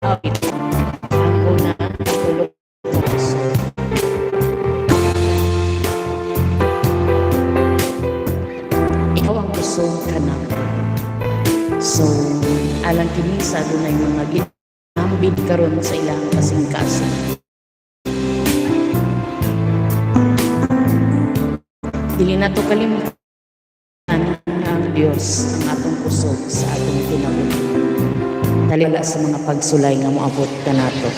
Ang una, tulo ka kusog. Ikaw ang kusog kanako. So, alang kini sa adunay mga ginambid karon sa ilang kasing-kasing. Dili nato kalimtan nga ang Dios ang atong kusog sa atong kinabuhi. Dali sa mga pagsulay nga moabot kanato.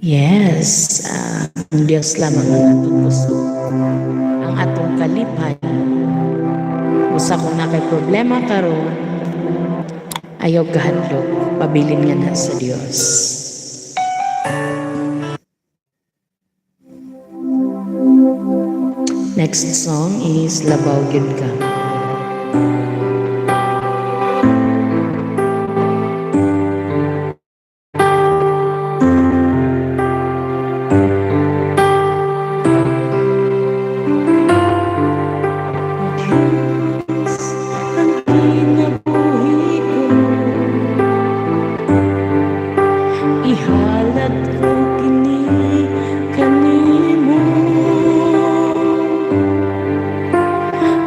Yes, ang Diyos lamang ang atong kusog, ang atong kalipay. Busa kung naa kay problema karon, ayaw kahadlok, pabilin nga na sa Dios. Next song is Labaw Gyud Ka. Diyos, ang kinabuhi ko, ihalad ko kini kanimo.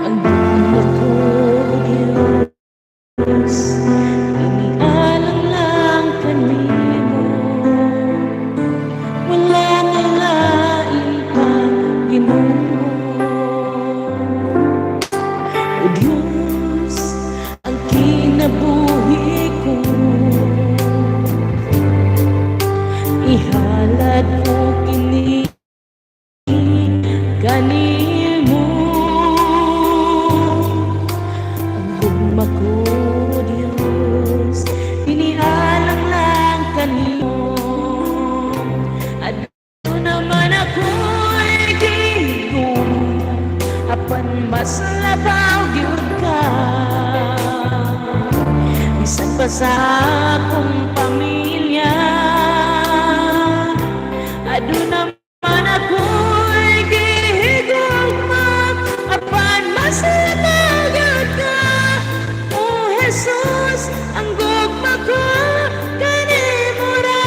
Ang Mas labaw gyud ka bisan pa sa akong pamilya. Aduna man ako'y gihigugma, apan mas labaw gyud ka. O Jesus, ang gugma ko kanimo ra.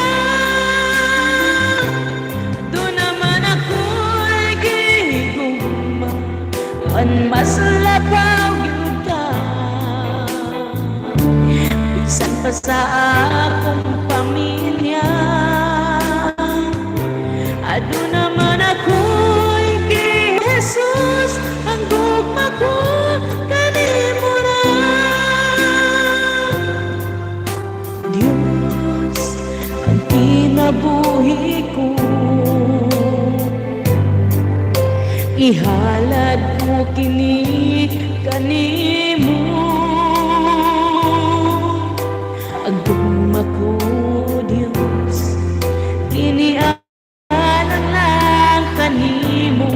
Duna man ako'y gihigugma, apan mas labaw gyud ka bisan pa sa akong pamilya. Aduna man ako'y kay Jesus, ang gugma ko kanimo ra. Diyos, ang kinabuhi ko, ihalad ko kini kanimo. Ang gugma ko, Diyos, kini alang lang kanimo.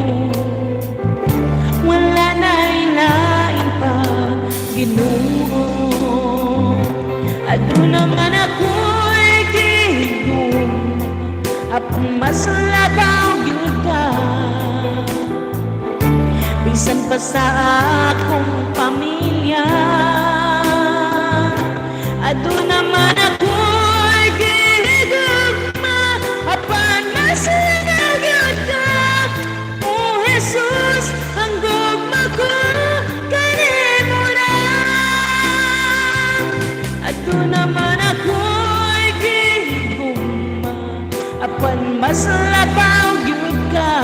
Wala na'y lain pa, Ginoo. Aduna man ako'y gihigugma, apan mas labaw gyud ka bisan pa sa akong pamilya. Aduna man ako'y gihigugma, apan mas labaw gyud ka. O Jesus, ang gugma ko kanimo ra. Aduna man ako'y gihigugma, apan mas labaw gyud ka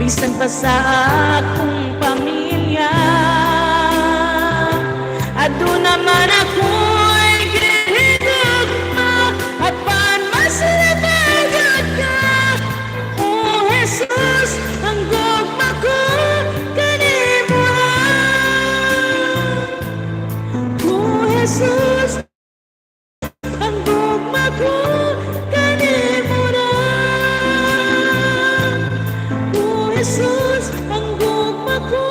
bisan pa sa akong pamilya. Aduna man ako'y gihigugma, apan mas labaw gyud ka. O Jesus, ang gugma ko kanimo ra. O Jesus, ang gugma ko kanimo ra. O Jesus, ang gugma ko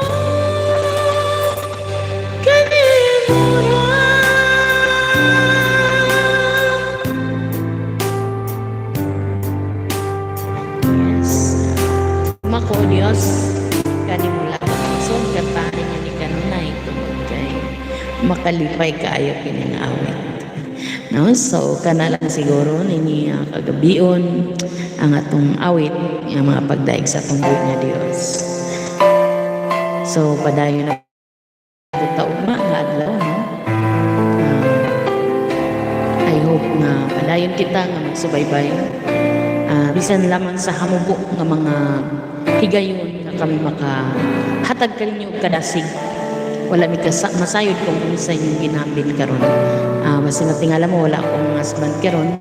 kanimo ra. Yes. Mako Dios kanimo lang. So kantahan niya ni kanunay tungod kay makalipay kaayo kini nga awit. No? So kana lang siguro ninyo kagabion ang atong awit nga mga pagdaig sa atong buhi nga Dios. So padayon na ta ugma nga adlaw, no? I hope nga padayon kita nga magsubaybay. Bisan lamang sa hamubo nga mga higayon nga kami makahatag kaninyo og kadasig. Wala mi masayod kung unsa inyong ginhambin karon. Basta natingala mo, wala akong husband karon.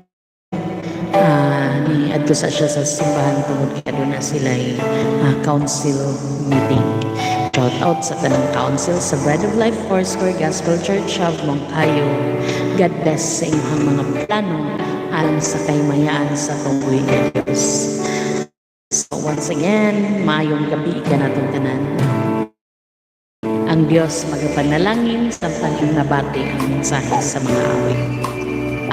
Ni adto sa siya sa simbahan tungod kay aduna sila council meeting. Shout out sa tanang council sa Bread of Life Foursquare Gospel Church of Moncayo. God bless sa inyong mga plano alang sa kahimayaan sa tuloy ng Diyos. So once again, maayong gabi kanatong tanan. Ang Diyos magapanalangin samtang inyong nabati ang mensahe sa mga awit.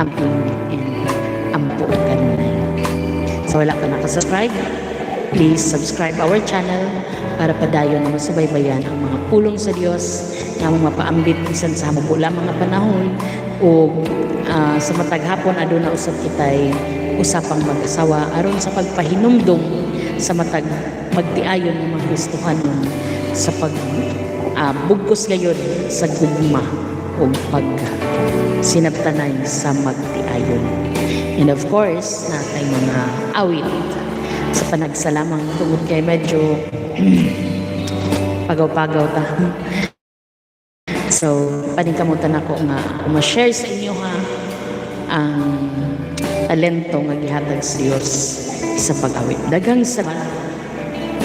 Amping and ampo kanunay. So wala ka nakasubscribe, please subscribe our channel para padayon na masubaybayan ang mga pulong sa Dios nga mga mapaambit bisan sa hamubo lamang nga panahon o sa matag hapon aduna usab kitay usapang mag-asawa aron sa pagpahinumdum sa matag magtiayon ng mga Kristohanon sa pag bugkos gayon sa gugma o pag sinabtanay sa magtiayon. And of course, natay mga awit sa panagsalamang tungod kay medyo pagaw-pagaw ta. So, paningkamutan ako nga ako ma-share sa inyo ha ang talento nga gihatag sa Dios sa pag-awit. Daghang salamat.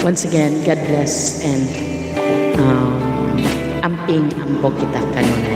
Once again, God bless and amping ampo kita kanunay.